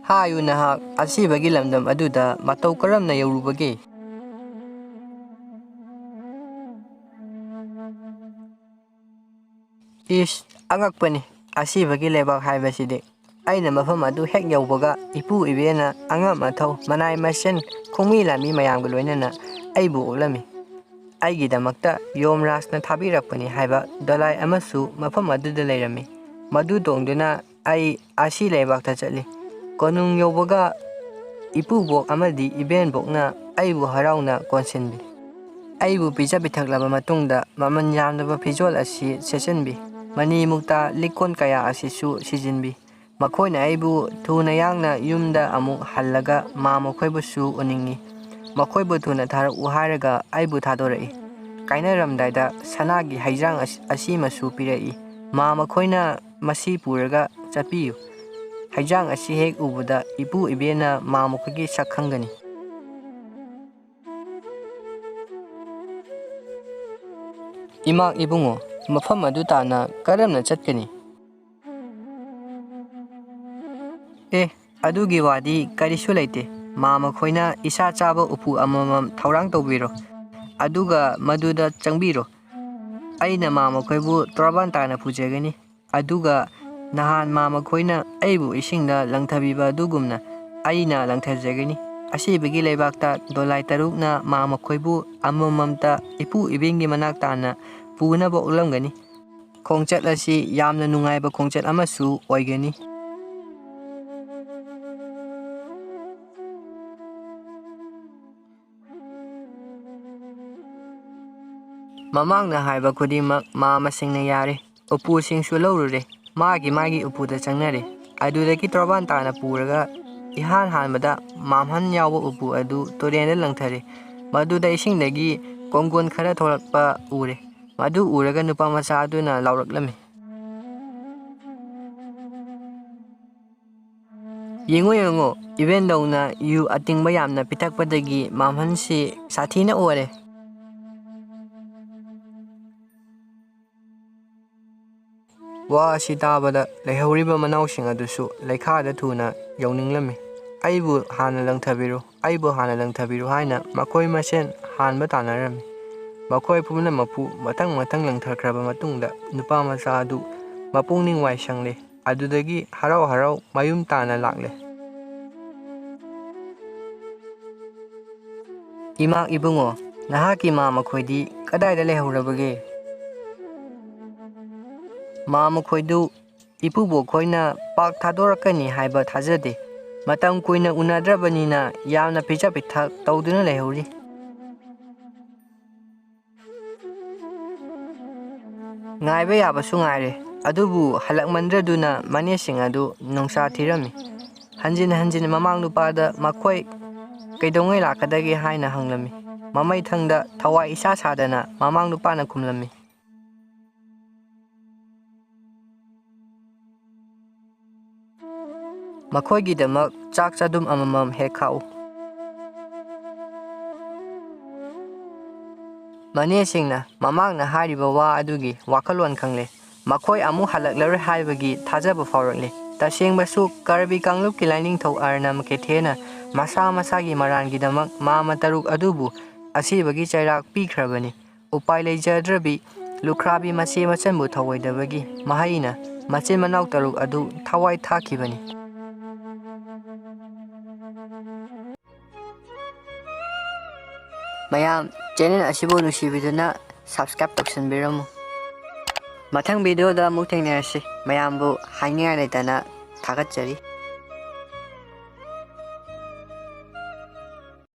ꯍꯥꯏꯌꯨ ꯅꯍꯥꯛ, ꯑꯁꯤꯕꯒꯤ ꯂꯝꯗꯝ ꯑꯗꯨꯗ ꯃꯇꯧ ꯀꯔꯝꯅ ꯌꯧꯔꯨꯕꯒꯦ? ꯏꯁ, ꯑꯉꯛꯄꯅꯤ, ꯑꯁꯤꯕꯒꯤ ꯂꯩꯕꯥꯛ ꯍꯥꯏꯕꯁꯤꯗꯤ꯫ ꯑꯩꯅ ꯃꯐꯝ ꯑꯗꯨ ꯍꯦꯛ ꯌꯧꯕꯒ ꯏꯄꯨ ꯏꯕꯦꯟꯅ ꯑꯉꯝ ꯑꯊꯧ, ꯃꯅꯥꯏ ꯃꯁꯤꯟ, ꯈꯣꯡꯃꯤ ꯂꯥꯟꯃꯤ ꯃꯌꯥꯝꯒ ꯂꯣꯏꯅꯅ ꯑꯩꯕꯨ ꯑꯣꯛꯂꯝꯃꯤ꯫ ꯑꯩꯒꯤꯗꯃꯛꯇ ꯌꯣꯝꯔꯥꯖꯅ ꯊꯥꯕꯤꯔꯛꯄꯅꯤ ꯍꯥꯏꯕ ꯗꯣꯂꯥꯏ ꯑꯃꯁꯨ ꯃꯐꯝ ꯑꯗꯨꯗ ꯂꯩꯔꯝꯃꯤ꯫ ꯃꯗꯨ ꯇꯣꯡꯗꯨꯅ ꯑꯩ ꯑꯁꯤ ꯂꯩꯕꯥꯛꯇ ꯆꯠꯂꯤ꯫ ꯀꯣꯅꯨꯡ ꯌꯧꯕꯒ ꯏꯄꯨꯕꯣꯛ ꯑꯃꯗꯤ ꯏꯕꯦꯟꯕꯣꯛꯅ ꯑꯩꯕꯨ ꯍꯔꯥꯎꯅ ꯀꯣꯟꯁꯤꯟꯕꯤ꯫ ꯑꯩꯕꯨ ꯄꯤꯖ ꯄꯤꯊꯛꯂꯕ ꯃꯇꯨꯡꯗ ꯃꯃꯜ ꯌꯥꯝꯂꯕ ꯐꯤꯖꯣꯜ ꯑꯁꯤ ꯁꯦꯠꯆꯤꯟꯕꯤ꯫ ꯃꯅꯤ ꯃꯨꯛꯇ ꯂꯤꯛꯀꯣꯟ ꯀꯌꯥ ꯑꯁꯤꯁꯨ ꯁꯤꯖꯤꯟꯕꯤ꯫ ꯃꯈꯣꯏꯅ ꯑꯩꯕꯨ ꯊꯨꯅ ꯌꯥꯡꯅ ꯌꯨꯝꯗ ꯑꯃꯨꯛ ꯍꯜꯂꯒ ꯃꯥ ꯃꯈꯣꯏꯕꯨꯁꯨ ꯎꯅꯤꯡꯏ꯫ ꯃꯈꯣꯏꯕꯨ ꯊꯨꯅ ꯊꯥꯔꯛꯎ ꯍꯥꯏꯔꯒ ꯑꯩꯕꯨ ꯊꯥꯗꯣꯔꯛꯏ꯫ ꯀꯥꯏꯅꯔꯝꯗꯥꯏꯗ ꯁꯅꯥꯒꯤ ꯍꯩꯖꯥꯡ ꯑꯁ-, ꯑꯁꯤꯃꯁꯨ ꯄꯤꯔꯛꯏ꯫ ꯃꯥ ꯃꯈꯣꯏꯅ ꯃꯁꯤ ꯄꯨꯔꯒ ꯆꯠꯄꯤꯌꯨ꯫ ꯍꯩꯖꯥꯡ ꯑꯁꯤ ꯍꯦꯛ ꯎꯕꯗ ꯏꯄꯨ ꯏꯕꯦꯟꯅ ꯃꯥ ꯃꯈꯣꯏꯒꯤ ꯁꯛ ꯈꯪꯒꯅꯤ꯫ ꯏꯃꯥ ꯏꯕꯨꯡꯉꯣ, ꯃꯐꯝ ꯑꯗꯨ ꯇꯥꯟꯅ ꯀꯔꯝꯅ ꯆꯠꯀꯅꯤ? ꯑꯦ, ꯑꯗꯨꯒꯤ ꯋꯥꯗꯤ ꯀꯔꯤꯁꯨ ꯂꯩꯇꯦ꯫ ꯃꯥ ꯃꯈꯣꯏꯅ ꯏꯁꯥ ꯆꯥꯕ ꯎꯄꯨ ꯑꯃꯃꯝ ꯊꯧꯔꯥꯡ ꯇꯧꯕꯤꯔꯣ, ꯑꯗꯨꯒ ꯃꯗꯨꯗ ꯆꯪꯕꯤꯔꯣ꯫ ꯑꯩꯅ ꯃꯥ ꯃꯈꯣꯏꯕꯨ ꯇꯣꯔꯕꯥꯟ ꯇꯥꯅ ꯄꯨꯖꯒꯅꯤ꯫ ꯑꯗꯨꯒ ꯅꯍꯥꯟ ꯃꯥ ꯃꯈꯣꯏꯅ ꯑꯩꯕꯨ ꯏꯁꯤꯡꯗ ꯂꯪꯊꯕꯤꯕ ꯑꯗꯨꯒꯨꯝꯅ ꯑꯩꯅ ꯂꯪꯊꯖꯒꯅꯤ꯫ ꯑꯁꯤꯕꯒꯤ ꯂꯩꯕꯥꯛꯇ ꯗꯣꯂꯥꯏ ꯇꯔꯨꯛꯅ ꯃꯥ ꯃꯈꯣꯏꯕꯨ ꯑꯃꯃꯝꯇ ꯏꯄꯨ ꯏꯕꯦꯟꯒꯤ ꯃꯅꯥꯛ ꯇꯥꯅ ꯄꯨꯅꯕ ꯎꯠꯂꯝꯒꯅꯤ꯫ ꯈꯣꯡꯆꯠ ꯑꯁꯤ ꯌꯥꯝꯅ ꯅꯨꯡꯉꯥꯏꯕ ꯈꯣꯡꯆꯠ ꯑꯃꯁꯨ ꯑꯣꯏꯒꯅꯤ꯫ ꯃꯃꯥꯡꯅ ꯍꯥꯏꯕ ꯈꯨꯗꯤꯡꯃꯛ ꯃꯥ ꯃꯁꯤꯡꯅ ꯌꯥꯔꯦ꯫ ꯎꯄꯨꯁꯤꯡꯁꯨ ꯂꯧꯔꯨꯔꯦ꯫ ꯃꯥꯒꯤ ꯃꯥꯒꯤ ꯎꯄꯨꯗ ꯆꯪꯅꯔꯦ꯫ ꯑꯗꯨꯗꯒꯤ ꯇꯣꯔꯕꯥꯟ ꯇꯥꯅ ꯄꯨꯔꯒ ꯏꯍꯥꯟ ꯍꯥꯟꯕꯗ ꯃꯥꯝꯍꯟ ꯌꯥꯎꯕ ꯎꯄꯨ ꯑꯗꯨ ꯇꯨꯔꯦꯟꯗ ꯂꯪꯊꯔꯦ꯫ ꯃꯗꯨꯗ ꯏꯁꯤꯡꯗꯒꯤ ꯀꯣꯡꯒꯣꯟ ꯈꯔ ꯊꯣꯛꯂꯛꯄ ꯎꯔꯦ꯫ ꯃꯗꯨ ꯎꯔꯒ ꯅꯨꯄꯥ ꯃꯆꯥ ꯑꯗꯨꯅ ꯂꯥꯎꯔꯛꯂꯝꯃꯤ꯫ "ꯌꯦꯡꯉꯨ, ꯌꯦꯡꯉꯨ, ꯏꯕꯦꯟꯗꯧꯅ ꯌꯨ ꯑꯇꯤꯡꯕ ꯌꯥꯝꯅ ꯄꯤꯊꯛꯄꯗꯒꯤ ꯃꯥꯝꯍꯟꯁꯤ ꯁꯥꯊꯤꯅ ꯑꯣꯔꯦ꯫" ꯋꯥ ꯑꯁꯤ ꯇꯥꯕꯗ ꯂꯩꯍꯧꯔꯤꯕ ꯃꯅꯥꯎꯁꯤꯡ ꯑꯗꯨꯁꯨ ꯂꯩꯈꯥꯗ ꯊꯨꯅ ꯌꯧꯅꯤꯡꯂꯝꯃꯤ꯫ "ꯑꯩꯕꯨ ꯍꯥꯟꯅ ꯂꯪꯊꯕꯤꯔꯨ, ꯑꯩꯕꯨ ꯍꯥꯟꯅ ꯂꯪꯊꯕꯤꯔꯨ" ꯍꯥꯏꯅ ꯃꯈꯣꯏ ꯃꯁꯦꯟ ꯍꯥꯟꯕ ꯇꯥꯟꯅꯔꯝꯃꯤ꯫ ꯃꯈꯣꯏ ꯄꯨꯝꯅꯃꯛꯄꯨ ꯃꯊꯪ ꯃꯊꯪ ꯂꯪꯊꯈ꯭ꯔꯕ ꯃꯇꯨꯡꯗ ꯅꯨꯄꯥ ꯃꯆꯥ ꯑꯗꯨ ꯃꯄꯨꯛꯅꯤꯡ ꯋꯥꯏ ꯁꯪꯂꯦ꯫ ꯑꯗꯨꯗꯒꯤ ꯍꯔꯥꯎ ꯍꯔꯥꯎ ꯃꯌꯨꯝ ꯇꯥꯅ ꯂꯥꯛꯂꯦ꯫ "ꯏꯃꯥ ꯏꯕꯨꯡꯉꯣ, ꯅꯍꯥꯛꯀꯤ ꯃꯥ ꯃꯈꯣꯏꯗꯤ ꯀꯗꯥꯏꯗ ꯂꯩꯍꯧꯔꯕꯒꯦ?" "ꯃꯥ ꯃꯈꯣꯏꯗꯨ ꯏꯄꯨꯕꯣꯛ ꯈꯣꯏꯅ ꯄꯥꯛ ꯊꯥꯗꯣꯔꯛꯀꯅꯤ ꯍꯥꯏꯕ ꯊꯥꯖꯗꯦ꯫ ꯃꯇꯝ ꯀꯨꯏꯅ ꯎꯅꯗ꯭ꯔꯕꯅꯤꯅ ꯌꯥꯝꯅ ꯄꯤꯖ ꯄꯤꯊꯛ ꯇꯧꯗꯨꯅ ꯂꯩꯍꯧꯔꯤ꯫" ꯉꯥꯏꯕ ꯌꯥꯕꯁꯨ ꯉꯥꯏꯔꯦ, ꯑꯗꯨꯕꯨ ꯍꯜꯂꯛꯃꯟꯗ꯭ꯔꯗꯨꯅ ꯃꯅꯦꯁꯤꯡ ꯑꯗꯨ ꯅꯨꯡꯁꯥ ꯊꯤꯔꯝꯃꯤ꯫ ꯍꯟꯖꯤꯟ ꯍꯟꯖꯤꯟ ꯃꯃꯥꯡ ꯅꯨꯄꯥꯗ ꯃꯈꯣꯏ ꯀꯩꯗꯧꯉꯩ ꯂꯥꯛꯀꯗꯒꯦ ꯍꯥꯏꯅ ꯍꯪꯂꯝꯃꯤ꯫ ꯃꯃꯩꯊꯪꯗ ꯊꯋꯥꯏ ꯏꯁꯥ ꯁꯥꯗꯅ ꯃꯃꯥꯡ ꯅꯨꯄꯥꯅ ꯈꯨꯝꯂꯝꯃꯤ꯫ "ꯃꯈꯣꯏꯒꯤꯗꯃꯛ ꯆꯥꯛ ꯆꯗꯨꯝ ꯑꯃꯃꯝ ꯍꯦꯛ ꯈꯥꯛꯎ꯫" ꯃꯅꯦꯁꯤꯡꯅ ꯃꯃꯥꯡꯅ ꯍꯥꯏꯔꯤꯕ ꯋꯥ ꯑꯗꯨꯒꯤ ꯋꯥꯈꯜꯂꯣꯟ ꯈꯪꯂꯦ꯫ ꯃꯈꯣꯏ ꯑꯃꯨꯛ ꯍꯜꯂꯛꯂꯔꯣꯏ ꯍꯥꯏꯕꯒꯤ ꯊꯥꯖꯕ ꯐꯥꯎꯔꯛꯂꯦ꯫ ꯇꯁꯦꯡꯕꯁꯨ ꯀꯥꯔꯕꯤ ꯀꯥꯡꯂꯨꯞꯀꯤ ꯂꯥꯏꯅꯤꯡꯊꯧ ꯑꯔꯅꯝ ꯀꯦꯊꯦꯅ ꯃꯁꯥ ꯃꯁꯥꯒꯤ ꯃꯔꯥꯟꯒꯤꯗꯃꯛ ꯃꯥꯃ ꯇꯔꯨꯛ ꯑꯗꯨꯕꯨ ꯑꯁꯤꯕꯒꯤ ꯆꯩꯔꯥꯛ ꯄꯤꯈ꯭ꯔꯕꯅꯤ꯫ ꯎꯄꯥꯏ ꯂꯩꯖꯗ꯭ꯔꯕꯤ ꯂꯨꯈ꯭ꯔꯥꯕꯤ ꯃꯆꯦ ꯃꯆꯟꯕꯨ ꯊꯧꯑꯣꯏꯗꯕꯒꯤ ꯃꯍꯩꯅ ꯃꯆꯤꯟ ꯃꯅꯥꯎ ꯇꯔꯨꯛ ꯑꯗꯨ ꯊꯋꯥꯏ ꯊꯥꯈꯤꯕꯅꯤ꯫ ꯃꯌꯥꯝ, channel ꯑꯁꯤꯕꯨ ꯅꯨꯡꯁꯤꯕꯤꯗꯨꯅ subscribe ꯇꯧꯁꯤꯟꯕꯤꯔꯝꯃꯨ꯫ ꯃꯊꯪ video ꯗ ꯑꯃꯨꯛ ꯊꯦꯡꯅꯔꯁꯤ꯫ ꯃꯌꯥꯝꯕꯨ ꯍꯥꯏꯅꯤꯡꯉꯥꯏ ꯂꯩꯇꯅ ꯊꯥꯒꯠꯆꯔꯤ꯫